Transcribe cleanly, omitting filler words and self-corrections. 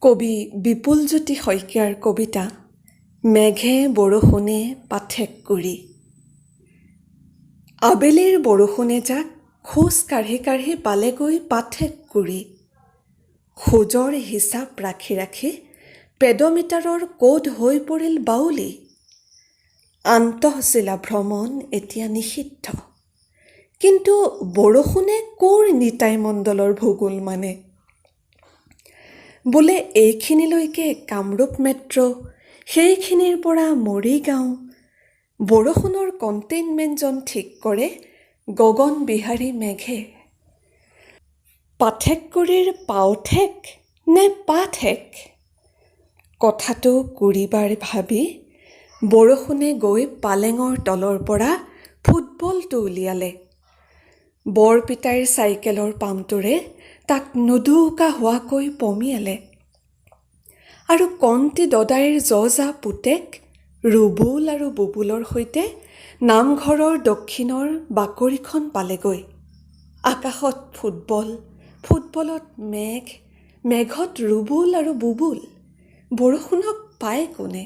কবি বিপুলজ্যোতি শইকীয়াৰ কবিতা মেঘে বৰষুণে পাঠেক 20। আবেলিৰ বৰষুণে যাক খোজ কাঢ়ি কাঢ়ি পালেগৈ পাঠেক 20। খোজৰ হিচাপ ৰাখি ৰাখি পেডমিটাৰৰ ক'ড হৈ পৰিল বাউলি। আন্তঃজিলা ভ্ৰমণ এতিয়া নিষিদ্ধ, কিন্তু বৰষুণে ক'ৰ নিতাই মণ্ডলৰ ভূগোল মানে? বোলে এইখিনিলৈকে কামৰূপ মেট্ৰ', সেইখিনিৰ পৰা মৰিগাঁও। বৰষুণৰ কণ্টেইনমেণ্ট জ'ন ঠিক কৰে গগন বিহাৰী মেঘে। পাঠেককুৰিৰ পাওঠেক নে পাঠেক? কথাটো 20বাৰ ভাবি বৰষুণে গৈ পালেঙৰ তলৰ পৰা ফুটবলটো উলিয়ালে। বৰপিতাইৰ চাইকেলৰ পামটোৰে তাক নোদোকা হোৱাকৈ পমিয়ালে আৰু কণটি দদাইৰ যজা পুতেক ৰুবুল আৰু বুবুলৰ সৈতে নামঘৰৰ দক্ষিণৰ বাকৰিখন পালেগৈ। আকাশত ফুটবল, ফুটবলত মেঘ, মেঘত ৰুবুল আৰু বুবুল। বৰষুণক পায় কোনে?